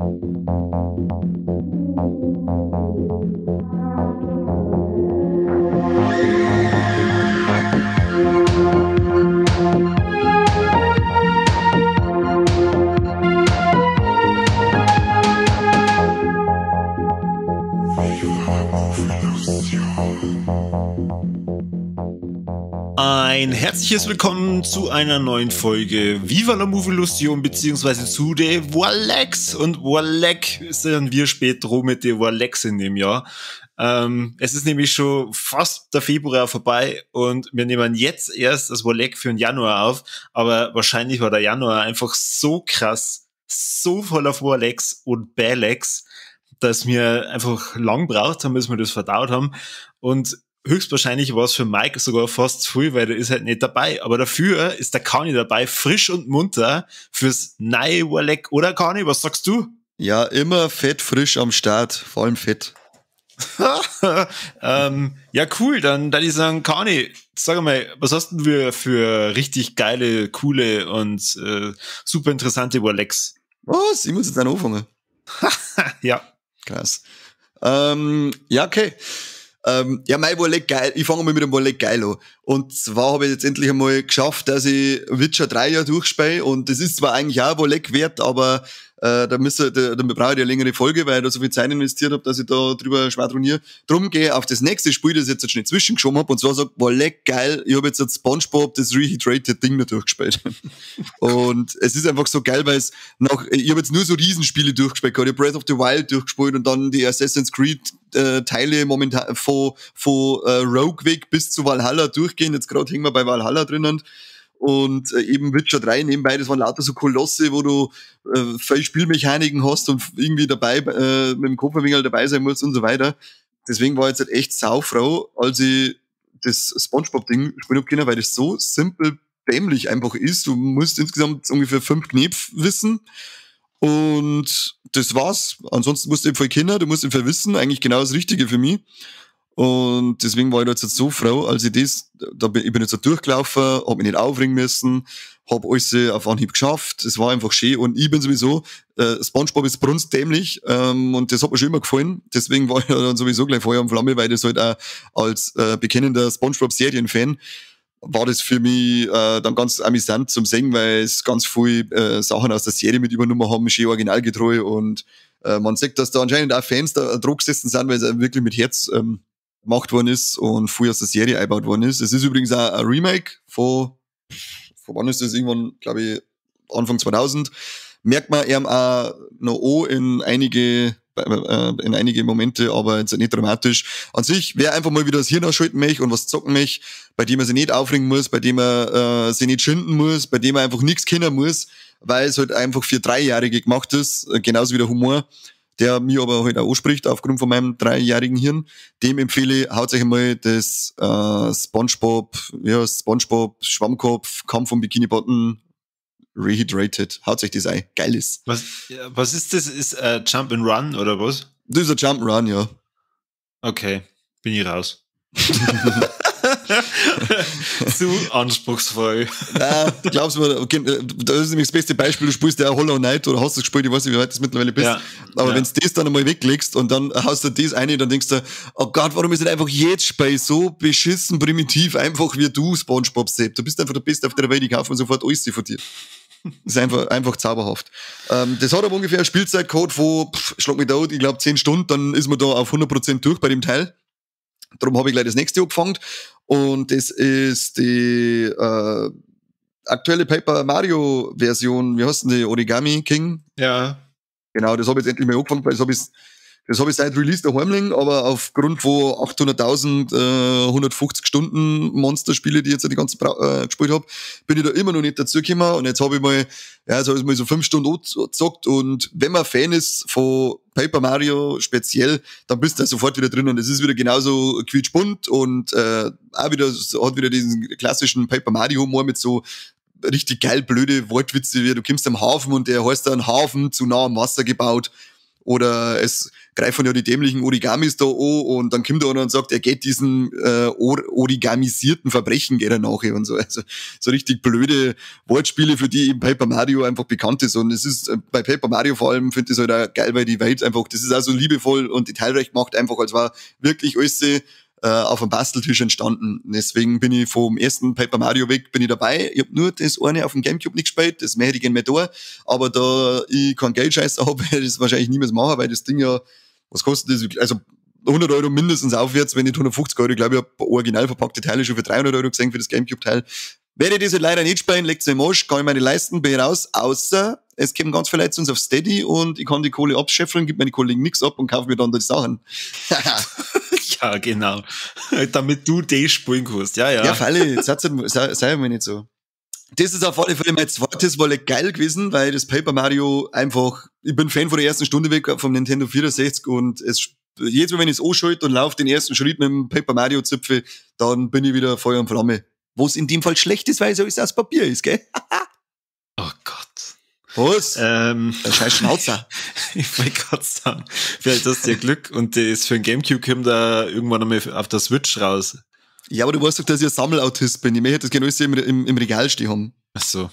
Ein herzliches Willkommen zu einer neuen Folge Viva la Movilusion beziehungsweise zu de Warlex. Und Warleck sind wir spät dran mit de Warlex in dem Jahr. Es ist nämlich schon fast der Februar vorbei und wir nehmen jetzt erst das Warleck für den Januar auf, aber wahrscheinlich war der Januar einfach so krass, so voller Warlex und Balex, dass wir einfach lang braucht haben, bis wir das verdaut haben. Und höchstwahrscheinlich war es für Mike sogar fast zu früh, weil der ist halt nicht dabei. Aber dafür ist der Kani dabei, frisch und munter fürs neue Warleck. Oder Kani, was sagst du? Ja, immer fett frisch am Start, vor allem fett. Ja, cool, dann ich sagen, Kani, sag mal, was hast denn du für richtig geile, coole und super interessante Warlecks? Was? Ich muss jetzt auch anfangen. Ja. Krass. Ja, okay. Ja, mein Warleck geil. Ich fange mal mit dem Warleck geil an. Und zwar habe ich jetzt endlich einmal geschafft, dass ich Witcher 3 ja durchspiele. Und das ist zwar eigentlich auch Warleck wert, aber da brauche ich eine längere Folge, weil ich da so viel Zeit investiert habe, dass ich da drüber schwadroniere. Drum gehe ich auf das nächste Spiel, das ich jetzt schnell zwischengeschoben habe, und zwar sag, Warleck geil, ich habe jetzt das SpongeBob, das Rehydrated Ding da durchgespielt. Und es ist einfach so geil, weil es nach, ich habe jetzt nur so Riesenspiele durchgespielt, ich habe Breath of the Wild durchgespielt und dann die Assassin's Creed Teile momentan von Rogue Weg bis zu Valhalla durchgehen. Jetzt gerade hängen wir bei Valhalla drinnen. Und eben Witcher 3 nebenbei, das waren lauter so Kolosse, wo du viele Spielmechaniken hast und irgendwie dabei mit dem Kopf ein wenig dabei sein musst und so weiter. Deswegen war ich jetzt halt echt saufroh, als ich das SpongeBob-Ding spielen hab können, weil das so simpel dämlich einfach ist. Du musst insgesamt ungefähr 5 Knöpfe wissen und das war's. Ansonsten musst du eben voll Kinder, du musst eben voll wissen, eigentlich genau das Richtige für mich. Und deswegen war ich da jetzt so froh, als ich das, ich bin jetzt da durchgelaufen, hab mich nicht aufregen müssen, hab alles auf Anhieb geschafft, es war einfach schön und ich bin sowieso, SpongeBob ist brunstdämlich, und das hat mir schon immer gefallen, deswegen war ich dann sowieso gleich Feuer und Flamme, weil das halt auch als bekennender SpongeBob-Serienfan war das für mich dann ganz amüsant zum Sehen, weil es ganz viel Sachen aus der Serie mit übernommen haben, schön originalgetreu und man sieht, dass da anscheinend auch Fans da dran gesessen sind, weil es wirklich mit Herz gemacht worden ist und früher aus der Serie eingebaut worden ist. Es ist übrigens auch ein Remake von wann ist das? Irgendwann, glaube ich, Anfang 2000. Merkt man eben auch noch an in einige Momente, aber jetzt nicht dramatisch. An sich, wer einfach mal wieder das Hirn ausschalten möchte und was zocken möchte, bei dem er sich nicht aufregen muss, bei dem er sich nicht schinden muss, bei dem er einfach nichts kennen muss, weil es halt einfach für 3-Jährige gemacht ist, genauso wie der Humor, der mir aber halt auch anspricht, aufgrund von meinem 3-jährigen Hirn. Dem empfehle ich, haut euch einmal das SpongeBob, ja, SpongeBob, Schwammkopf, Kampf um Bikini Bottom, Rehydrated. Haut euch das ein. Geil ist. Was ist das? Ist Jump and Run oder was? Das ist ein Jump and Run, ja. Okay, bin ich raus. Zu anspruchsvoll. Nein, glaubst du mir, okay, das ist nämlich das beste Beispiel, du spielst ja Hollow Knight oder hast du gespielt, ich weiß nicht, wie weit du mittlerweile bist, ja, aber ja. Wenn du das dann einmal weglegst und dann haust du das ein, dann denkst du, oh Gott, warum ist denn einfach jetzt Spiel so beschissen primitiv, einfach wie du, SpongeBob Sepp, du bist einfach der Beste auf der Welt, ich kaufe mir sofort alles von dir. Das ist einfach zauberhaft. Das hat aber ungefähr eine Spielzeitcode von, schlag mich da, ich glaube 10 Stunden, dann ist man da auf 100% durch bei dem Teil. Darum habe ich gleich das nächste angefangen. Und das ist die aktuelle Paper Mario Version, wie heißt denn die? Origami King? Ja. Genau, das habe ich jetzt endlich mal angefangen, weil das habe ich seit Release daheim liegen, aber aufgrund von 800.000 150 Stunden Monsterspiele, die ich jetzt die ganze gespielt habe, bin ich da immer noch nicht dazu gekommen. Und jetzt habe ich mal, ja, jetzt habe ich mal so 5 Stunden angezockt. Und wenn man Fan ist von Paper Mario speziell, dann bist du da sofort wieder drin. Und es ist wieder genauso quietschbunt und auch wieder, hat wieder diesen klassischen Paper Mario Humor mit so richtig geil blöde Wortwitze, wie du kommst am Hafen und der heißt dann Hafen zu nah am Wasser gebaut. Oder es greifen ja die dämlichen Origamis da an und dann kommt er und sagt, er geht diesen origamisierten Verbrechen geht er nach und so. Also so richtig blöde Wortspiele, für die eben Paper Mario einfach bekannt ist. Und es ist bei Paper Mario vor allem, finde ich es halt auch geil, weil die Welt einfach, das ist auch so liebevoll und detailreich gemacht, einfach als war wirklich alles auf dem Basteltisch entstanden. Deswegen bin ich vom ersten Paper Mario weg, bin ich dabei. Ich hab nur das eine auf dem Gamecube nicht gespielt, das möchte ich gerne mehr da. Aber da ich kein Geldscheiß habe, werde ich das wahrscheinlich niemals machen, weil das Ding ja, was kostet das? Also 100 Euro mindestens aufwärts, wenn nicht 150 Euro. Ich glaube, ich habe original verpackte Teile schon für 300 Euro gesehen für das Gamecube-Teil. Werde ich das halt leider nicht spielen, legt's im Arsch, kann ich mir nicht leisten, bin ich raus, außer es kommen ganz viele Leute zu uns auf Steady und ich kann die Kohle abscheffeln, gebe meine Kollegen nichts ab und kaufe mir dann die Sachen. Ja, genau. Damit du die spielen kannst. Ja, ja. Ja, freilich, sei mir nicht so. Das ist auf alle Fälle mein zweites Wolle geil gewesen, weil das Paper Mario einfach, ich bin Fan von der ersten Stunde weg vom Nintendo 64 und es, jedes Mal, wenn ich es anschalte und laufe den ersten Schritt mit dem Paper Mario Zipfel, dann bin ich wieder Feuer und Flamme. Was in dem Fall schlecht ist, weil es alles aus Papier ist, gell? Oh Gott. Was? Der scheiß Schnauzer. Ich wollte gerade sagen, vielleicht hast du ja Glück und das für den Gamecube kommt da irgendwann einmal auf der Switch raus. Ja, aber du weißt doch, dass ich ein Sammelautist bin. Ich möchte das gerne alles im Regal stehen haben. Ach so.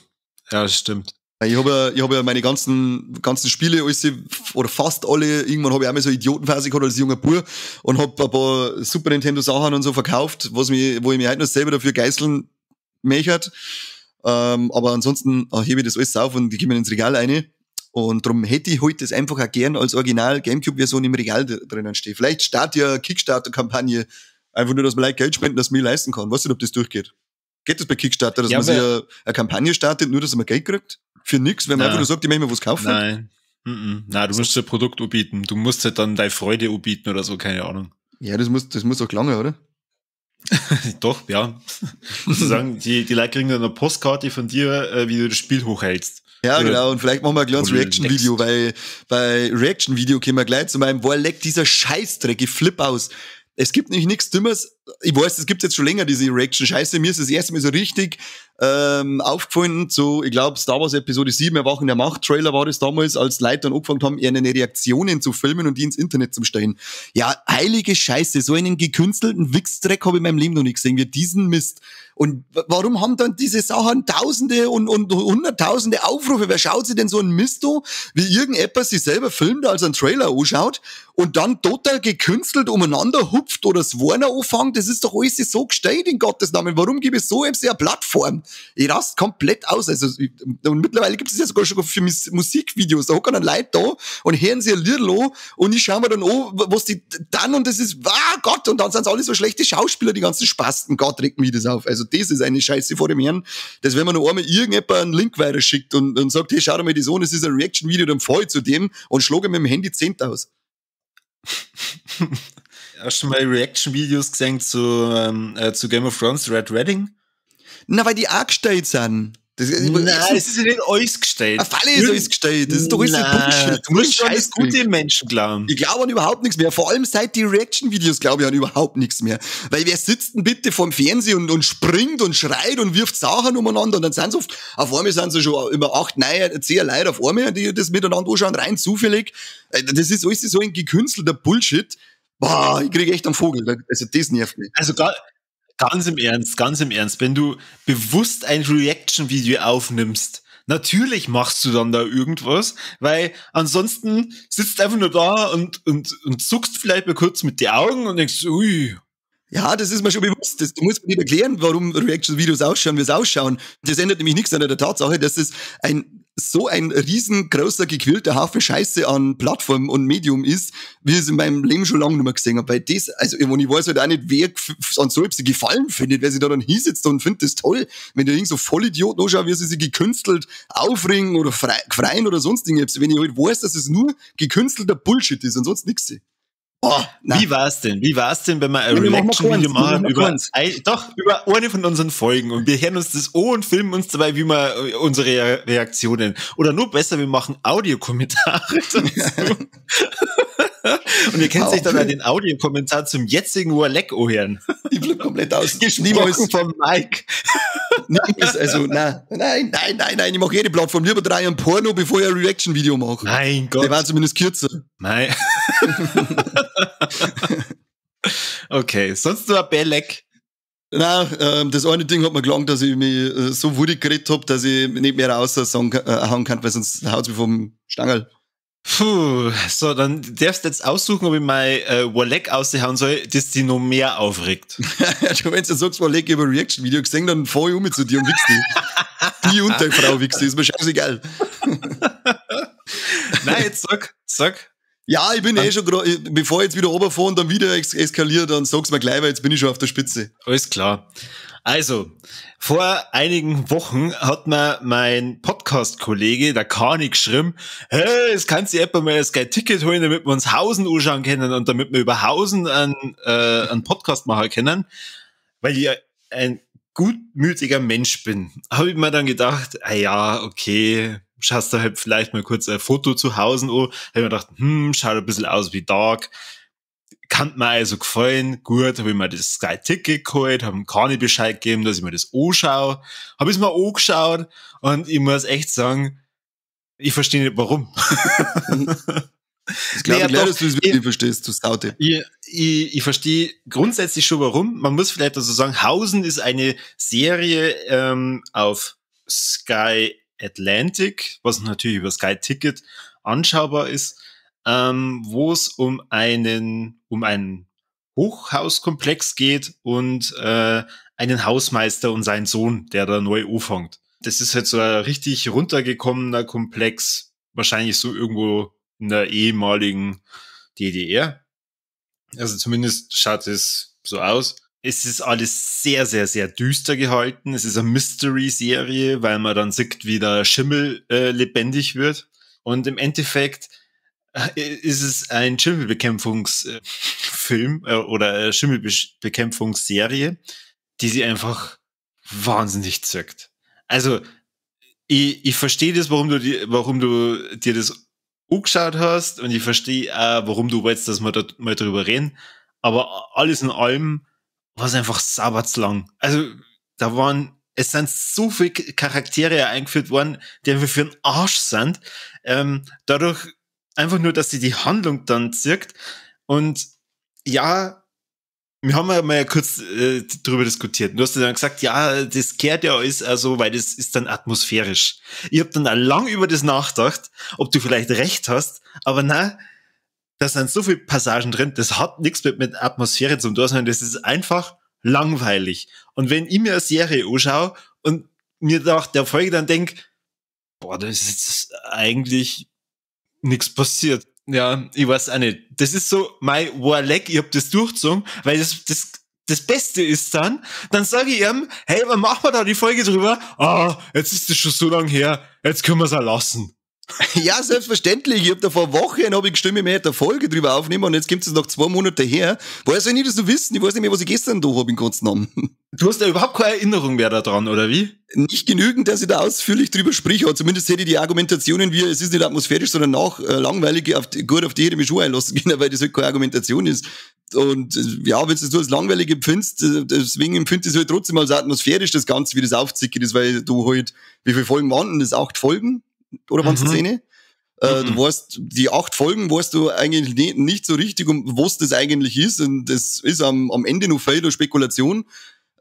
Ja, das stimmt. Ich hab ja meine ganzen Spiele, alles, oder fast alle, irgendwann habe ich auch mal so Idiotenphase gehabt als junger Bub und hab ein paar Super Nintendo Sachen und so verkauft, wo ich mich halt noch selber dafür geißeln möchte. Aber ansonsten hebe ich das alles auf und die gebe mir ins Regal rein. Und darum hätte ich heute das einfach auch gern als Original Gamecube-Version im Regal drinnen stehen. Vielleicht start ja eine Kickstarter-Kampagne. Einfach nur, dass man Leute Geld spenden, dass man leisten kann. Weißt du, ob das durchgeht? Geht das bei Kickstarter, dass man sich eine Kampagne startet, nur dass man Geld kriegt? Für nix, wenn man einfach nur sagt, ich möchte mir was kaufen? Nein. Nein, du musst ein Produkt anbieten. Du musst halt dann deine Freude anbieten oder so, keine Ahnung. Ja, das muss auch lange, oder? Doch, ja. Sozusagen, die Leute kriegen dann eine Postkarte von dir, wie du das Spiel hochhältst. Ja, oder genau. Und vielleicht machen wir ein kleines Reaction-Video, weil bei Reaction-Video kommen wir gleich zu meinem, boah, leck dieser Scheißdreck, ich flipp aus. Es gibt nämlich nichts Dümmeres. Ich weiß, es gibt jetzt schon länger diese Reaction-Scheiße. Mir ist das erste Mal so richtig aufgefallen, so, ich glaube, Star Wars Episode 7, Erwachen der Macht, Trailer war das damals, als Leute dann angefangen haben, ihre Reaktionen zu filmen und die ins Internet zu stellen. Ja, heilige Scheiße, so einen gekünstelten Wichsdreck habe ich in meinem Leben noch nicht gesehen, wie diesen Mist. Und warum haben dann diese Sachen Tausende und Hunderttausende Aufrufe? Wer schaut sich denn so einen Mist an, wie irgendetwas sich selber filmt, als einen Trailer anschaut und dann total gekünstelt umeinander hupft oder das Warner anfängt? Das ist doch alles so gestellt, in Gottes Namen. Warum gibt es so eben eine Plattform? Ich rast komplett aus. Also, und mittlerweile gibt es ja sogar schon für Musikvideos. Da hocken dann Leute da und hören sich ein Lied an und ich schaue mir dann an, was die dann, und das ist, ah Gott, und dann sind alle so schlechte Schauspieler, die ganzen Spasten. Gott, regt mich das auf. Also, das ist eine Scheiße vor dem Herrn, dass wenn man noch einmal irgendjemand einen Link weiterschickt und sagt, hey, schau dir mal das an, das ist ein Reaction-Video, dann fahr ich zu dem und schlage mit dem Handy 10 aus. Hast du mal Reaction-Videos gesehen zu Game of Thrones Red Wedding? Na, weil die auch gestellt sind. Nein, es ist ja nicht alles gestellt. Auf alle ist alles gestellt. Das ist doch alles Bullshit. Du musst schon das Gute im Menschen glauben. Ich glaube an überhaupt nichts mehr. Vor allem seit die Reaction-Videos glaube ich an überhaupt nichts mehr. Weil wer sitzt denn bitte vorm Fernsehen und springt und schreit und wirft Sachen umeinander und dann sind sie oft, auf einmal sind sie schon immer 8, 9, 10 Leute auf einmal, die das miteinander anschauen, rein zufällig. Das ist alles so ein gekünstelter Bullshit. Boah, ich krieg echt einen Vogel. Also das nervt mich. Also ganz im Ernst, wenn du bewusst ein Reaction-Video aufnimmst, natürlich machst du dann da irgendwas, weil ansonsten sitzt einfach nur da und zuckst vielleicht mal kurz mit den Augen und denkst, ui. Ja, das ist mir schon bewusst. Du musst mir nicht erklären, warum Reaction-Videos ausschauen, wie sie ausschauen. Das ändert nämlich nichts an der Tatsache, dass es so ein riesengroßer, gequillter Haufen Scheiße an Plattform und Medium ist, wie ich es in meinem Leben schon lange nicht mehr gesehen habe. Weil das, also, ich weiß halt auch nicht, wer an so etwas Gefallen findet, wer sich da dann hinsitzt und findet das toll, wenn da irgend so Vollidioten anschauen, wie sie sich gekünstelt aufregen oder freien oder sonst Dinge. Wenn ich halt weiß, dass es nur gekünstelter Bullshit ist und sonst nichts. Oh, wie war's denn? Wie war's denn, wenn wir ein Reaction-Video machen über eine von unseren Folgen und wir hören uns das an und filmen uns dabei, wie wir unsere Reaktionen. Oder nur besser, wir machen Audiokommentare dazu. Und ihr könnt sich dann auch den Audiokommentar zum jetzigen Warleck anhören. Ich bleib komplett aus. Niemals von Mike. Niemals, also, nein, ich mache jede Plattform. Lieber drei ein Porno, bevor ich ein Reaction-Video mache. Mein Gott. Der war zumindest kürzer. Nein. Okay, sonst nur ein Belek. Nein, das eine Ding hat mir gelangt, dass ich mich so wütig geredet hab, dass ich nicht mehr raus sagen hauen kann, weil sonst haut's mich vom Stangerl. Puh, so, dann darfst du jetzt aussuchen, ob ich mein Walleck aushauen soll, das dich noch mehr aufregt. Du, wenn du sagst, Walleck, ich hab ein Reaction-Video gesehen, dann fahr ich um zu dir und wichs dich. Die und deine Frau wichs dich, ist mir scheißegal. Nein, jetzt sag. Ja, ich bin eh schon grad, bevor ich jetzt wieder runterfahre und dann wieder eskaliere, dann sag's mir gleich, weil jetzt bin ich schon auf der Spitze. Alles klar. Also, vor einigen Wochen hat mir mein Podcast-Kollege, der Kani, geschrieben, hey, es kannst du etwa mal ein Ticket holen, damit wir uns Hausen anschauen können und damit wir über Hausen einen Podcast machen können, weil ich ein gutmütiger Mensch bin. Habe ich mir dann gedacht, ah ja, okay, schaust du halt vielleicht mal kurz ein Foto zu Hause an. Hab ich mir gedacht, schaut ein bisschen aus wie Dark. Kann mir also gefallen. Gut, hab ich mir das Sky Ticket geholt, hab dem Kani Bescheid gegeben, dass ich mir das anschaue. Hab ich's mir angeschaut und ich muss echt sagen, ich verstehe nicht, warum. Ich glaube, naja, dass du es wirklich verstehst, du Saute. Ich verstehe grundsätzlich schon, warum. Man muss vielleicht also sagen, Hausen ist eine Serie auf Sky Atlantic, was natürlich über Sky Ticket anschaubar ist, wo es um einen Hochhauskomplex geht und einen Hausmeister und seinen Sohn, der da neu anfängt. Das ist halt so ein richtig runtergekommener Komplex, wahrscheinlich so irgendwo in der ehemaligen DDR. Also zumindest schaut es so aus. Es ist alles sehr, sehr, sehr düster gehalten. Es ist eine Mystery-Serie, weil man dann sieht, wie der Schimmel lebendig wird. Und im Endeffekt ist es ein Schimmelbekämpfungsfilm oder Schimmelbekämpfungsserie, die sie einfach wahnsinnig zückt. Also ich verstehe das, warum du dir das angeschaut hast, und ich verstehe auch, warum du wolltest, dass wir da mal drüber reden. Aber alles in allem war es einfach sabbertslang. Also es sind so viele Charaktere eingeführt worden, die einfach für den Arsch sind. Dadurch einfach nur, dass sie die Handlung dann zirkt. Und ja, wir haben ja mal kurz drüber diskutiert. Du hast ja dann gesagt, ja, das kehrt ja alles, also, weil das ist dann atmosphärisch. Ich habe dann auch lang über das nachgedacht, ob du vielleicht recht hast, aber nein, da sind so viele Passagen drin, das hat nichts mit Atmosphäre zu tun, sondern das ist einfach langweilig. Und wenn ich mir eine Serie anschaue und mir nach der Folge dann denk, boah, das ist jetzt eigentlich nichts passiert. Ja, ich weiß auch nicht. Das ist so mein Warleck, ich hab das durchgezogen, weil das Beste ist dann sage ich ihm, hey, wann machen wir da die Folge drüber? Ah, jetzt ist das schon so lange her, jetzt können wir's auch lassen. Ja, selbstverständlich. Ich hab da vor Wochen, hab ich gestimmt, ich möchte eine Folge drüber aufnehmen, und jetzt kommt es noch 2 Monate her. Woher soll ich das noch wissen? Ich weiß nicht mehr, was ich gestern da hab in ganzen Namen. Du hast ja überhaupt keine Erinnerung mehr daran, oder wie? Nicht genügend, dass ich da ausführlich drüber spreche, aber zumindest hätte ich die Argumentationen wie, es ist nicht atmosphärisch, sondern nach langweilig, auf die hätte ich mich schon einlassen können, weil das halt keine Argumentation ist. Und ja, wenn du es so als langweilig empfindest, deswegen empfindest du es halt trotzdem als atmosphärisch, das Ganze, wie das aufzieht ist, weil du halt, wie viele Folgen waren denn das? 8 Folgen? Oder waren's 10? Du weißt, die 8 Folgen weißt du eigentlich nicht so richtig, um was das eigentlich ist. Und das ist am Ende noch viel der Spekulation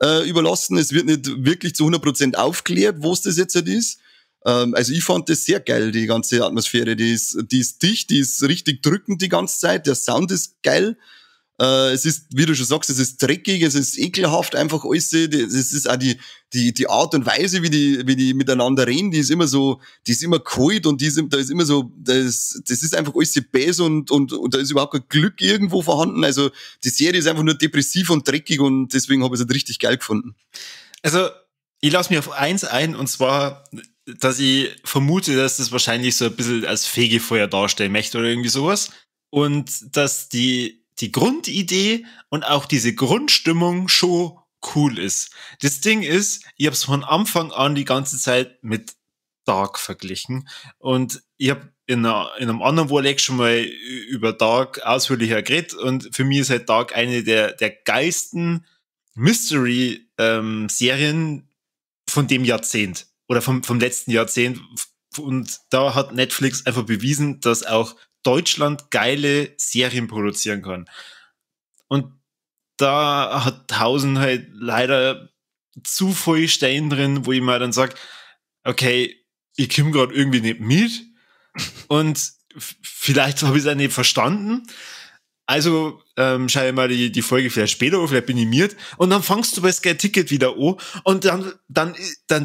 überlassen. Es wird nicht wirklich zu 100% aufgeklärt, was das jetzt halt ist. Also ich fand das sehr geil, die ganze Atmosphäre. Die ist dicht, die ist richtig drückend die ganze Zeit. Der Sound ist geil. Es ist, wie du schon sagst, es ist dreckig, es ist ekelhaft, einfach alles. Es ist auch die Art und Weise, wie die miteinander reden, die ist immer so, die ist immer kalt und die ist, da ist immer so, das ist einfach alles bäs und da ist überhaupt kein Glück irgendwo vorhanden. Also die Serie ist einfach nur depressiv und dreckig und deswegen habe ich es halt richtig geil gefunden. Also, ich lasse mich auf eins ein, und zwar, dass ich vermute, dass das wahrscheinlich so ein bisschen als Fegefeuer darstellen möchte oder irgendwie sowas. Und dass die Grundidee und auch diese Grundstimmung schon cool ist. Das Ding ist, ich habe es von Anfang an die ganze Zeit mit Dark verglichen und ich habe in einem anderen Warleck schon mal über Dark ausführlicher geredet und für mich ist halt Dark eine der geilsten Mystery-Serien von dem Jahrzehnt oder vom letzten Jahrzehnt, und da hat Netflix einfach bewiesen, dass auch Deutschland geile Serien produzieren kann. Und da hat Hausen halt leider zu viele Stellen drin, wo ich mir dann sag, okay, ich komme gerade irgendwie nicht mit und vielleicht habe ich es auch nicht verstanden. Also schau ich mal die Folge vielleicht später an, vielleicht bin ich miert. Und dann fangst du bei Sky Ticket wieder an und dann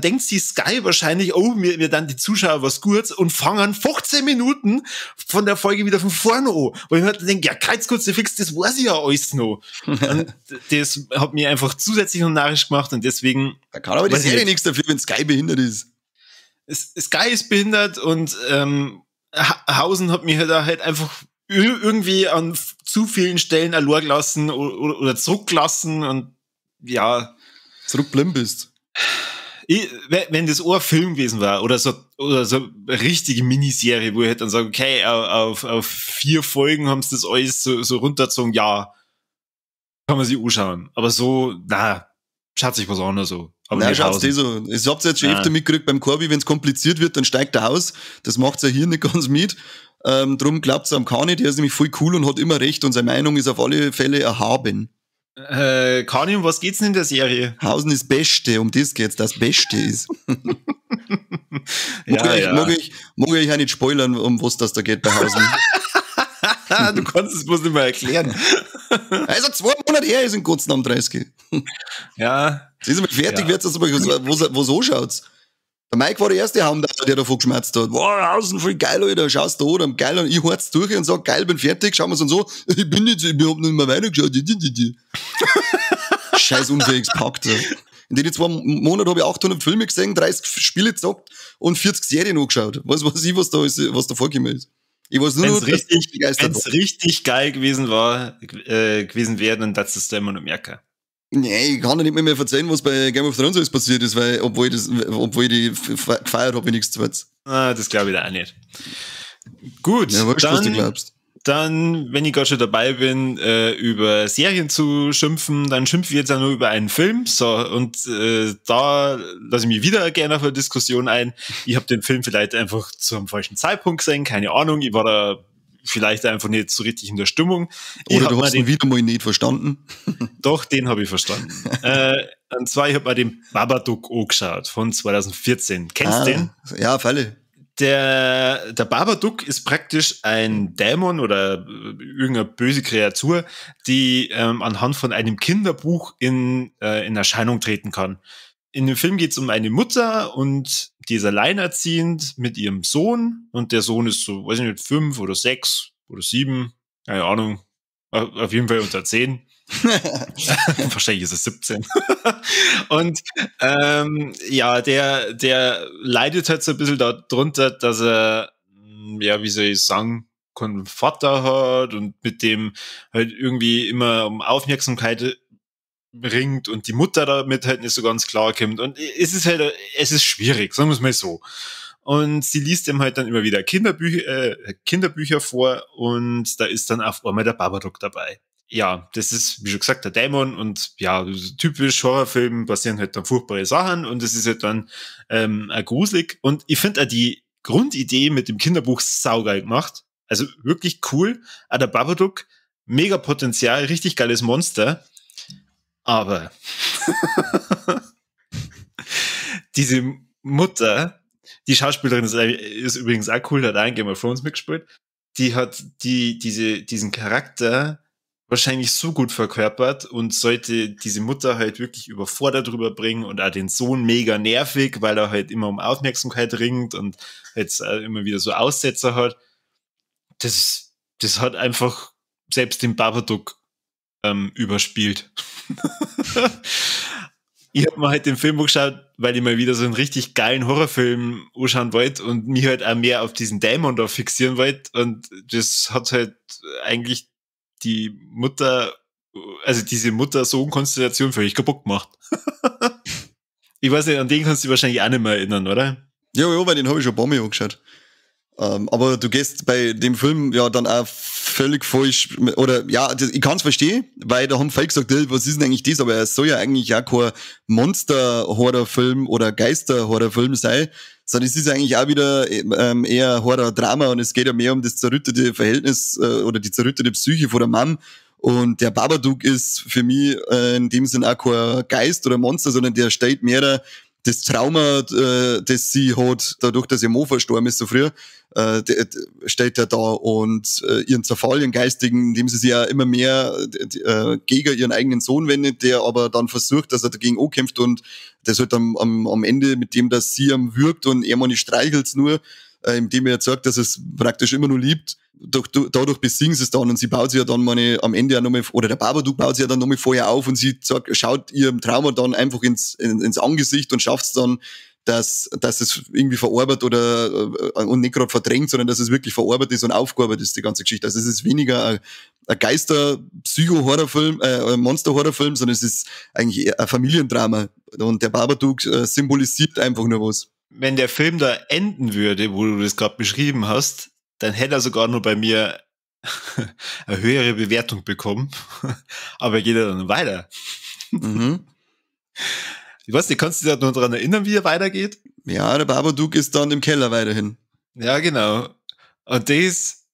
denkt sich Sky wahrscheinlich, oh, mir dann die Zuschauer was Gutes und fangen 15 Minuten von der Folge wieder von vorne an. Wo ich mir halt denke, ja, Kreuzkruzifix, das weiß ich ja alles noch. Und das hat mir einfach zusätzlich noch narrisch gemacht und deswegen... Da kann aber die Serie nichts dafür, wenn Sky behindert ist. Sky ist behindert und Hausen hat mir halt einfach irgendwie an zu vielen Stellen allein gelassen oder zurückgelassen und ja. Zurückblieben bist. Wenn das ein Film gewesen war oder so eine richtige Miniserie, wo ich halt dann sage, okay, auf 4 Folgen haben sie das alles so runtergezogen, ja, kann man sich anschauen. Aber so, na, schaut sich was an so. Aber nein, schaut's eh so. Ich hab's jetzt schon öfter mitgekriegt beim Corby, wenn's kompliziert wird, dann steigt er aus. Das macht's ja hier nicht ganz mit. Drum glaubt's am Kani, der ist nämlich voll cool und hat immer recht und seine Meinung ist auf alle Fälle erhaben. Kani, um was geht's denn in der Serie? Hausen ist Beste, um das geht's, das Beste ist. Mag ich auch nicht spoilern, um was das da geht bei Hausen. Du kannst es bloß nicht mehr erklären. Also 2 Monate her ist in Gotzen am 30. Ja. Das ist einmal fertig, wird's das aber, wo so schaut's. Der Mike war der erste Hammer, der davon geschmerzt hat. Boah, Hausen, voll geil, Alter, schaust da an, geil. Und ich hart's durch und sag, geil, bin fertig, schauen wir's und so. Ich bin nicht, ich hab nicht mehr weitergeschaut. Scheiß unfähiges Pakt. In den 2 Monaten habe ich 800 Filme gesehen, 30 Spiele gezockt und 40 Serien angeschaut. Was weiß ich, was da ist, was da vorgekommen ist. Ich weiß nur, wenn's richtig geil gewesen war, gewesen wäre, dann darfst du es da immer noch merken. Nee, ich kann ja nicht mehr erzählen, was bei Game of Thrones alles passiert ist, weil, obwohl ich die gefeiert habe, nichts zu. Ah, das glaube ich da auch nicht. Gut, ja, weißt, dann, was du glaubst. Dann, wenn ich gerade schon dabei bin, über Serien zu schimpfen, dann schimpfe ich jetzt auch nur über einen Film. So, und da lasse ich mich wieder gerne auf eine Diskussion ein. Ich habe den Film vielleicht einfach zum falschen Zeitpunkt gesehen, keine Ahnung. Ich war da vielleicht einfach nicht so richtig in der Stimmung. Oder du hast ihn wieder mal nicht verstanden. Doch, den habe ich verstanden. Und zwar, ich habe mir den Babadook angeschaut von 2014. Kennst du den? Ja, freilich. Der Babadook ist praktisch ein Dämon oder irgendeine böse Kreatur, die anhand von einem Kinderbuch in Erscheinung treten kann. In dem Film geht es um eine Mutter und die ist alleinerziehend mit ihrem Sohn und der Sohn ist so, weiß ich nicht, 5 oder 6 oder 7, keine Ahnung, auf jeden Fall unter 10. Wahrscheinlich ist es 17. Und ja, der leidet halt so ein bisschen darunter, dass er, ja, wie soll ich sagen, keinen Vater hat und mit dem halt irgendwie immer um Aufmerksamkeit ringt und die Mutter damit halt nicht so ganz klar kommt. Und es ist halt, es ist schwierig, sagen wir es mal so. Und sie liest ihm halt dann immer wieder Kinderbücher vor und da ist dann auf einmal der Babadook dabei. Ja, das ist, wie schon gesagt, der Dämon und ja, typisch Horrorfilm passieren halt dann furchtbare Sachen und es ist halt dann auch gruselig. Und ich finde auch die Grundidee mit dem Kinderbuch saugeil gemacht. Also wirklich cool. Auch der Babadook, mega Potenzial, richtig geiles Monster. Aber diese Mutter, die Schauspielerin ist übrigens auch cool, hat auch in Game of Thrones mitgespielt, die hat diesen Charakter wahrscheinlich so gut verkörpert und sollte diese Mutter halt wirklich überfordert rüberbringen und auch den Sohn mega nervig, weil er halt immer um Aufmerksamkeit ringt und jetzt immer wieder so Aussetzer hat. Das hat einfach selbst den Babadook überspielt. Ich hab mir halt den Film angeschaut, weil ich mal wieder so einen richtig geilen Horrorfilm anschauen wollte und mich halt auch mehr auf diesen Dämon da fixieren wollte und das hat halt eigentlich die Mutter, also diese Mutter-Sohn-Konstellation völlig kaputt gemacht. Ich weiß nicht, an den kannst du dich wahrscheinlich auch nicht mehr erinnern, oder? Ja, ja, weil den habe ich schon ein paar Mal angeschaut. Aber du gehst bei dem Film ja dann auch völlig falsch, oder ja, das, ich kann's verstehen, weil da haben viele gesagt, hey, was ist denn eigentlich das? Aber es soll ja eigentlich auch kein Monster-Horrorfilm oder Geister-Horrorfilm sein, Sondern es ist eigentlich auch wieder eher Horror-Drama und es geht ja mehr um das zerrüttete Verhältnis oder die zerrüttete Psyche von der Mom. Und der Babadook ist für mich in dem Sinn auch kein Geist oder Monster, sondern der stellt mehr das Trauma, das sie hat, dadurch, dass ihr Mo verstorben ist so früh, stellt er da und ihren Zerfall, ihren geistigen, indem sie sich ja immer mehr gegen ihren eigenen Sohn wendet, der aber dann versucht, dass er dagegen ankämpft und das halt am Ende mit dem, dass sie ihm würgt und er mal nicht streichelt's nur, indem er zeigt, dass er es praktisch immer nur liebt, dadurch besiegen sie es dann und sie baut sich ja dann mal am Ende ja nochmal, oder der Babadook baut sich ja dann nochmal vorher auf und sie zeigt, schaut ihrem Trauma dann einfach ins Angesicht und schafft es dann, dass es irgendwie verarbeitet oder und nicht gerade verdrängt, sondern dass es wirklich verarbeitet ist und aufgearbeitet ist, die ganze Geschichte. Also es ist weniger ein Geister-Psycho-Horrorfilm, Monster-Horrorfilm, sondern es ist eigentlich eher ein Familiendrama. Und der Babadook symbolisiert einfach nur was. Wenn der Film da enden würde, wo du das gerade beschrieben hast, dann hätte er sogar nur bei mir eine höhere Bewertung bekommen. Aber er geht ja dann weiter. Ich weiß nicht, kannst du dich da noch dran erinnern, wie er weitergeht? Ja, der Babadook ist dann im Keller weiterhin. Ja, genau. Und das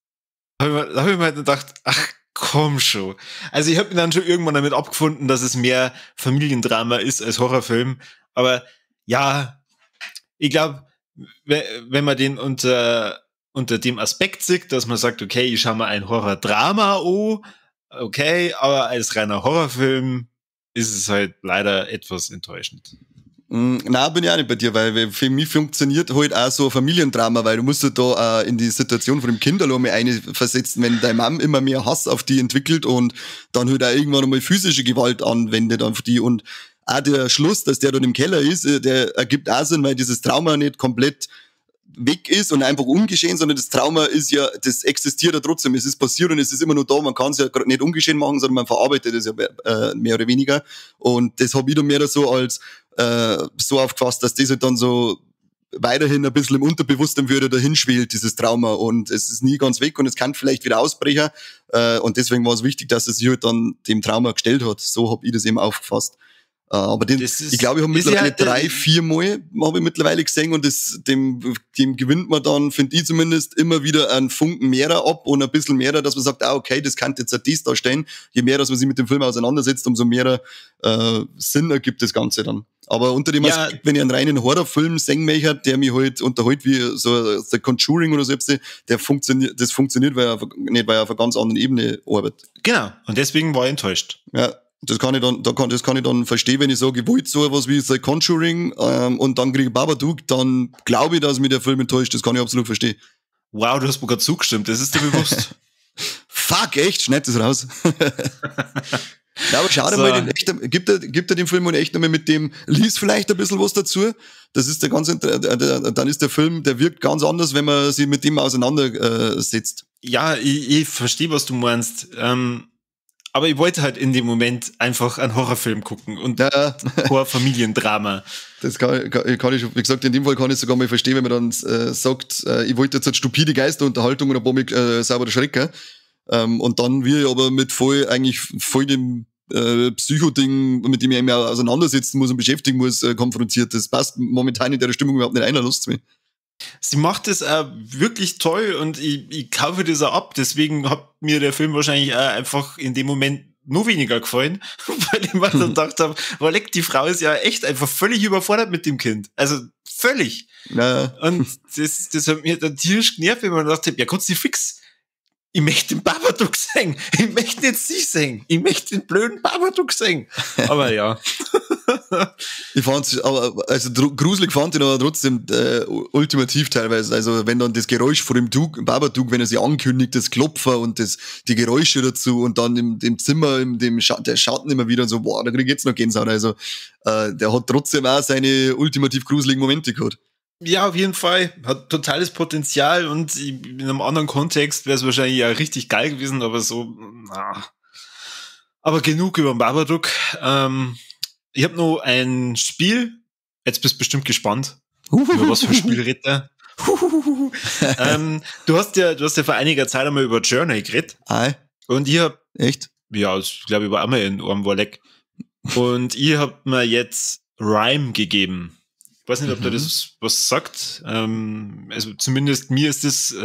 hab ich mir halt gedacht, ach komm schon. Also ich hab mich dann schon irgendwann damit abgefunden, dass es mehr Familiendrama ist als Horrorfilm. Aber ja, ich glaub, wenn man den unter dem Aspekt sieht, dass man sagt, okay, ich schau mir ein Horrordrama an, okay, aber als reiner Horrorfilm ist es halt leider etwas enttäuschend. Na, bin ich auch nicht bei dir, weil für mich funktioniert halt auch so ein Familiendrama, weil du musst dich da in die Situation von dem Kind mal einversetzen, wenn deine Mom immer mehr Hass auf die entwickelt und dann halt auch irgendwann einmal physische Gewalt anwendet auf die und auch der Schluss, dass der dort im Keller ist, der ergibt auch Sinn, weil dieses Trauma nicht komplett weg ist und einfach ungeschehen, sondern das Trauma ist ja, das existiert ja trotzdem, es ist passiert und es ist immer nur da, man kann es ja grad nicht ungeschehen machen, sondern man verarbeitet es ja mehr oder weniger und das hab ich dann mehr so als so aufgefasst, dass das halt dann so weiterhin ein bisschen im Unterbewusstsein würde dahin schwelt, dieses Trauma, und es ist nie ganz weg und es kann vielleicht wieder ausbrechen, und deswegen war es wichtig, dass es sich halt dann dem Trauma gestellt hat, so hab ich das eben aufgefasst. Aber den, Das ist ich glaube, ich hab ist ja mittlerweile 3, der 4 Mal hab ich mittlerweile gesehen und das, dem gewinnt man dann, finde ich zumindest, immer wieder einen Funken mehr ab und ein bisschen mehr, dass man sagt, ah, okay, das kann jetzt auch das da stehen. Je mehr, dass man sich mit dem Film auseinandersetzt, umso mehr Sinn ergibt das Ganze dann. Aber unter dem Aspekt, wenn ich einen reinen Horrorfilm sehen möchte, der mich halt unterhält, wie so The Conjuring oder so, der funktioniert, das funktioniert, weil er auf, nicht, weil er auf einer ganz anderen Ebene arbeitet. Genau, und deswegen war ich enttäuscht. Ja. Das kann ich dann, da kann, das kann ich dann verstehen, wenn ich sage, ich wollte so etwas wie The Conjuring und dann kriege ich Babadook, dann glaube ich, dass mich der Film enttäuscht. Das kann ich absolut verstehen. Wow, du hast mir gerade zugestimmt, das ist dir bewusst. Fuck, echt? Schneid das raus. Ja, aber schau dir mal den echt, gib dir den Film echt nochmal mit dem, lies vielleicht ein bisschen was dazu. Das ist der ganz inter-, der, der, dann ist der Film, der wirkt ganz anders, wenn man sich mit dem auseinandersetzt. Ja, ich verstehe, was du meinst. Aber ich wollte halt in dem Moment einfach einen Horrorfilm gucken und Horror-Familiendrama. Das kann ich, wie gesagt, in dem Fall kann ich sogar mal verstehen, wenn man dann sagt, ich wollte jetzt halt stupide Geisterunterhaltung und ein paar Mal sauber erschrecken. Und dann wir aber mit voll, eigentlich voll dem Psycho-Ding, mit dem ich mich auch auseinandersetzen muss und beschäftigen muss, konfrontiert. Das passt momentan in der Stimmung überhaupt nicht ein, lasst's mich. Sie macht es auch wirklich toll und ich kaufe das auch ab. Deswegen hat mir der Film wahrscheinlich auch einfach in dem Moment noch weniger gefallen, weil ich mir dann gedacht hab, boah, leck, die Frau ist ja echt einfach völlig überfordert mit dem Kind. Also völlig. Und das hat mir dann tierisch genervt, wenn man gedacht hat, ja, kannst du fix, ich möchte den Babadook sehen. Ich möchte nicht sie sehen. Ich möchte den blöden Babadook sehen. Aber ja. Ich fand's, aber, also gruselig fand ich ihn aber trotzdem ultimativ teilweise. Also wenn dann das Geräusch vor dem Babadook, wenn er sich ankündigt, das Klopfen und die Geräusche dazu und dann im Zimmer, im, dem der Schatten immer wieder und so, boah, da krieg ich jetzt noch Gänsehaut. Also der hat trotzdem auch seine ultimativ gruseligen Momente gehabt. Ja, auf jeden Fall. Hat totales Potenzial und in einem anderen Kontext wär's wahrscheinlich ja richtig geil gewesen, aber so, na. Aber genug über den Babadook. Ich hab noch ein Spiel. Jetzt bist du bestimmt gespannt. Über was für ein Spiel redet er? Du hast ja vor einiger Zeit einmal über Journey geredet. Ei. Und ich hab Echt? Ja, das glaub ich war einmal in einem Warleck. Und ich hab mir jetzt Rime gegeben. Ich weiß nicht, ob da das was sagt. Also zumindest mir ist das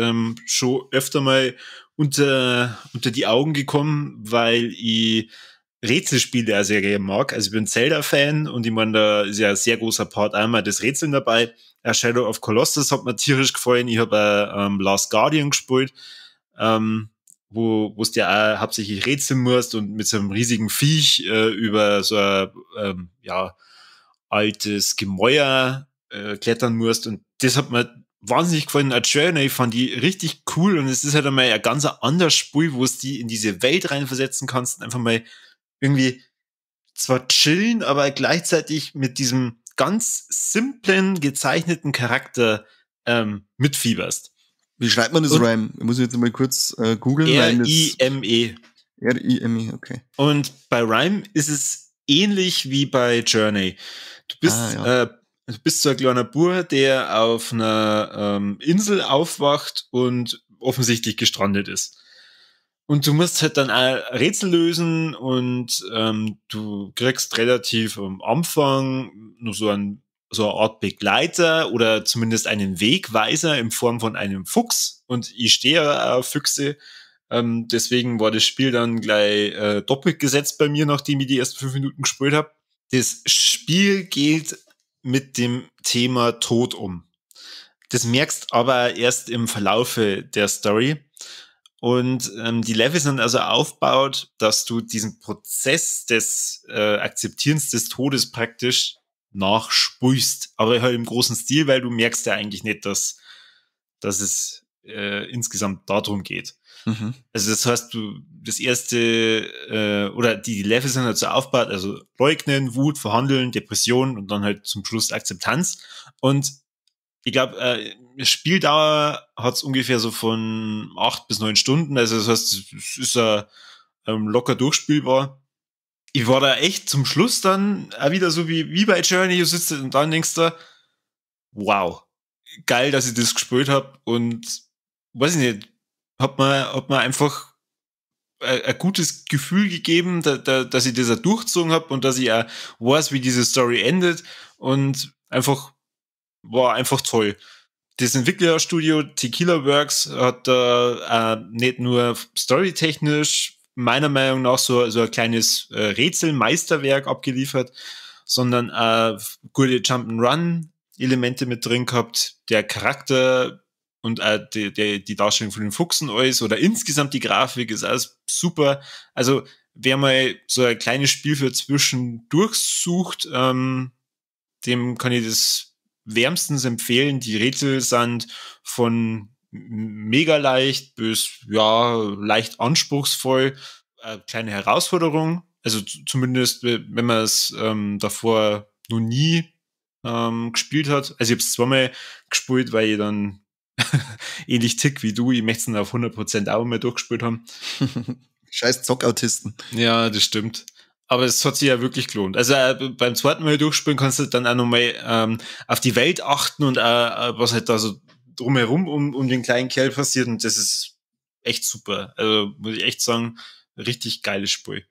schon öfter mal unter die Augen gekommen, weil ich Rätselspiele auch sehr gerne mag. Also ich bin Zelda-Fan und ich meine, da ist ja ein sehr großer Part einmal das Rätseln dabei. Shadow of Colossus hat mir tierisch gefallen. Ich habe Last Guardian gespielt, wo es dir auch hauptsächlich rätseln musst und mit so einem riesigen Viech über so ein altes Gemäuer klettern musst. Und das hat mir wahnsinnig gefallen. Als Journey fand ich richtig cool und es ist halt einmal ein ganz anderes Spiel, wo es die in diese Welt reinversetzen kannst und einfach mal irgendwie zwar chillen, aber gleichzeitig mit diesem ganz simplen, gezeichneten Charakter mitfieberst. Wie schreibt man das und Rime? Ich muss jetzt mal kurz googeln. R-I-M-E. R-I-M-E, okay. Und bei Rime ist es ähnlich wie bei Journey. Du bist, du bist so ein kleiner Bub, der auf einer Insel aufwacht und offensichtlich gestrandet ist. Und du musst halt dann auch Rätsel lösen und du kriegst relativ am Anfang nur so eine Art Begleiter oder zumindest einen Wegweiser in Form von einem Fuchs. Und ich stehe ja auf Füchse. Deswegen war das Spiel dann gleich doppelt gesetzt bei mir, nachdem ich die ersten 5 Minuten gespielt habe. Das Spiel geht mit dem Thema Tod um. Das merkst aber erst im Verlaufe der Story. Und die Level sind also aufgebaut, dass du diesen Prozess des Akzeptierens des Todes praktisch nachspulst. Aber halt im großen Stil, weil du merkst ja eigentlich nicht, dass es insgesamt darum geht. Mhm. Also das heißt, du das erste oder die Level sind halt so aufgebaut, also Leugnen, Wut, Verhandeln, Depression und dann halt zum Schluss Akzeptanz. Und ich glaube, Spieldauer hat es ungefähr so von 8 bis 9 Stunden. Also das heißt, es ist locker durchspielbar. Ich war da echt zum Schluss dann auch wieder so wie bei Journey, du sitzt und dann denkst du, wow, geil, dass ich das gespielt habe und weiß ich nicht, hat mir einfach ein gutes Gefühl gegeben, dass ich das auch durchgezogen habe und dass ich auch weiß, wie diese Story endet und einfach war einfach toll. Das Entwicklerstudio Tequila Works hat da nicht nur storytechnisch meiner Meinung nach so ein kleines Rätselmeisterwerk abgeliefert, sondern gute Jump'n'Run-Elemente mit drin gehabt. Der Charakter und die Darstellung von den Fuchsen alles oder insgesamt die Grafik ist alles super. Also wer mal so ein kleines Spiel für zwischendurch sucht, dem kann ich das wärmstens empfehlen. Die Rätsel sind von mega leicht bis ja leicht anspruchsvoll. Kleine Herausforderung. Also zumindest, wenn man es davor noch nie gespielt hat. Also ich habe es zweimal gespielt, weil ich dann ähnlich tick wie du. Ich möchte es dann auf 100% auch mal durchgespielt haben. Scheiß Zockautisten. Ja, das stimmt. Aber es hat sich ja wirklich gelohnt. Also beim zweiten Mal durchspielen kannst du dann auch nochmal auf die Welt achten und was halt da so drumherum um den kleinen Kerl passiert. Und das ist echt super. Also muss ich echt sagen, richtig geiles Spiel.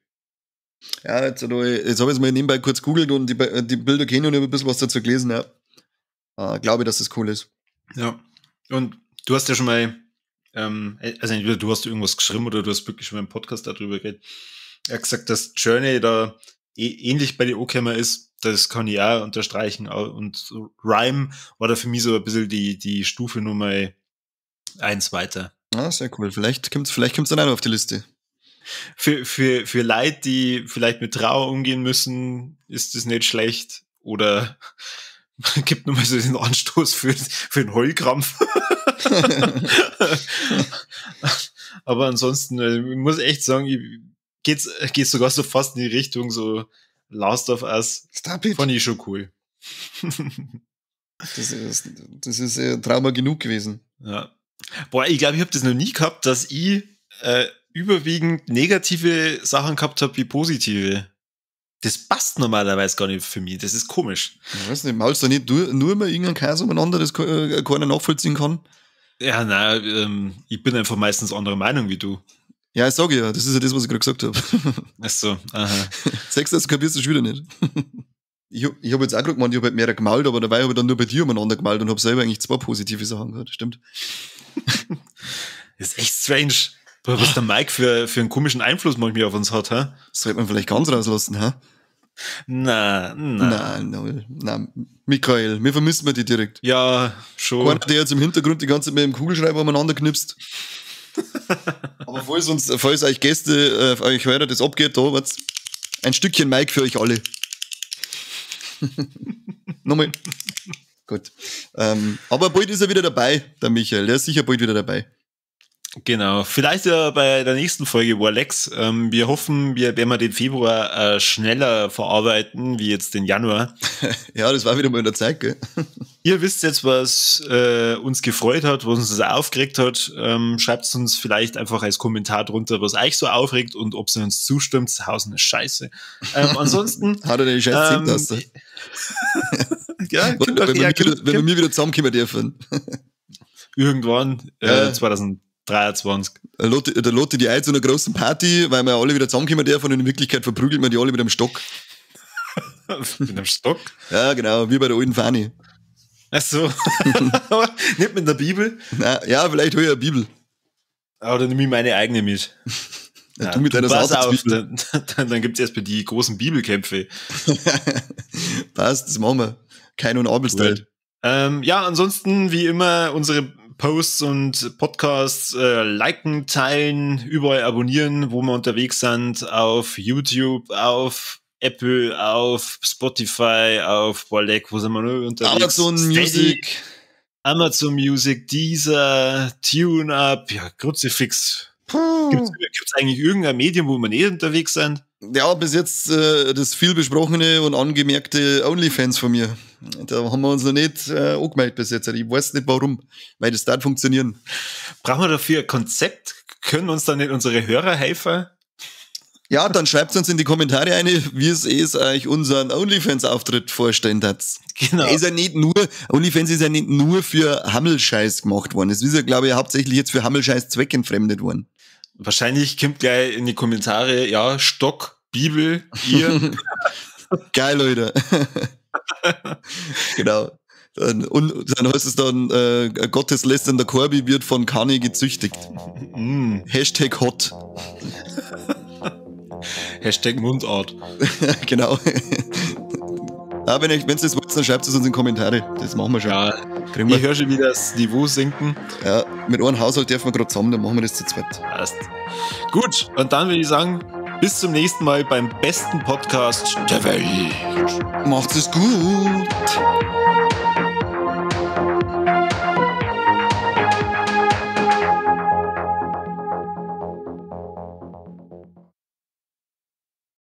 Ja, jetzt habe ich es mal nebenbei kurz googelt und die Bilder kennen und ich habe ein bisschen was dazu gelesen. Ja. Glaube ich, dass das cool ist. Ja, und du hast ja schon mal, also entweder du hast irgendwas geschrieben oder du hast wirklich schon mal im Podcast darüber geredet. Er hat gesagt, dass Journey da ähnlich bei den O-Kämmer ist. Das kann ich auch unterstreichen. Und Rime war da für mich so ein bisschen die Stufe Nummer 1 weiter. Ah, sehr cool. Vielleicht kommt's dann auch noch auf die Liste. Für Leute, die vielleicht mit Trauer umgehen müssen, ist das nicht schlecht. Oder gibt nur mal so den Anstoß für einen Heulkrampf. Aber ansonsten, ich muss echt sagen, geht's sogar so fast in die Richtung so Last of Us. Stop it. Fand ich schon cool. Das ist Trauma genug gewesen. Ja. Boah, ich glaube, ich habe das noch nie gehabt, dass ich überwiegend negative Sachen gehabt habe wie positive. Das passt normalerweise gar nicht für mich. Das ist komisch. Ich weiß nicht, malst du nicht nur immer irgendeinen Käse umeinander, das keiner nachvollziehen kann? Ja, nein, ich bin einfach meistens anderer Meinung wie du. Ja, ich sage ja, das ist ja das, was ich gerade gesagt habe. Ach so, aha. Sechs, das kapierst du schon wieder nicht. Ich hab jetzt auch gerade gemeint, ich hab halt mehrere gemault, aber dabei habe ich dann nur bei dir umeinander gemault und hab selber eigentlich 2 positive Sachen gehört. Stimmt. Das ist echt strange, was der Mike für einen komischen Einfluss manchmal auf uns hat, hä? Das sollte man vielleicht ganz rauslassen, hä? Na. Nein, Michael, wir vermissen wir dich direkt. Ja, schon. Keiner, der jetzt im Hintergrund die ganze Zeit mit dem Kugelschreiber umeinander knipst. Aber falls euch Gäste, euch Hörer das abgeht, da, wart's, ein Stückchen Mike für euch alle. Nochmal. Gut. Aber bald ist er wieder dabei, der Michael. Der ist sicher bald wieder dabei. Genau. Vielleicht ja bei der nächsten Folge Warlex. Wir hoffen, wir werden den Februar schneller verarbeiten, wie jetzt den Januar. Ja, das war wieder mal in der Zeit, gell? Ihr wisst jetzt, was uns gefreut hat, was uns das aufgeregt hat. Schreibt es uns vielleicht einfach als Kommentar drunter, was euch so aufregt und ob sie uns zustimmt. Zu Hause ist scheiße. Ansonsten. Hat er den Scheiß Zehntaster? Ja, wenn wir mir wieder zusammenkommen dürfen. Irgendwann, 2023. Da lädt die ein zu einer großen Party, weil wir alle wieder zusammenkommen dürfen und in Wirklichkeit verprügelt man die alle mit einem Stock. Mit einem Stock? Ja, genau, wie bei der alten Fahne. Ach so. Nicht mit der Bibel? Na, ja, vielleicht hol ich eine Bibel. Aber dann nehme ich meine eigene mit. Ja, du mit deiner pass auf, dann gibt es erstmal die großen Bibelkämpfe. Passt, das machen wir. Kein und Abel-Style. Ja, ansonsten, wie immer, unsere Posts und Podcasts liken, teilen, überall abonnieren, wo wir unterwegs sind, auf YouTube, auf Apple, auf Spotify, auf Warleck, wo sind wir noch unterwegs? Amazon Music. Amazon Music, Deezer, TuneUp, ja, Kruzifix. Gibt's eigentlich irgendein Medium, wo wir nicht unterwegs sind? Ja, bis jetzt das viel besprochene und angemerkte OnlyFans von mir. Da haben wir uns noch nicht angemeldet bis jetzt. Ich weiß nicht warum, weil das da funktionieren. Brauchen wir dafür ein Konzept? Können uns dann nicht unsere Hörer helfen? Ja, dann schreibt uns in die Kommentare eine, wie es ist, euch unseren OnlyFans-Auftritt vorstellen hat. Genau. Ist ja nicht nur, OnlyFans ist ja nicht nur für Hammelscheiß gemacht worden. Es ist ja, glaube ich, hauptsächlich jetzt für Hammelscheiß zweckentfremdet worden. Wahrscheinlich kommt gleich in die Kommentare, ja, Stock, Bibel, ihr. Geil, Leute. Genau. Und dann heißt es dann, gotteslästernder Corby wird von Kani gezüchtigt. Mm. Hashtag hot. Hashtag Mundart. Genau. Aber wenn ihr das wollt, dann schreibt es uns in die Kommentare. Das machen wir schon. Ja, ich höre schon wieder das Niveau sinken. Ja, mit einem Haushalt dürfen wir gerade zusammen, dann machen wir das zu zweit. Passt. Gut, und dann würde ich sagen, bis zum nächsten Mal beim besten Podcast der Welt. Macht's es gut.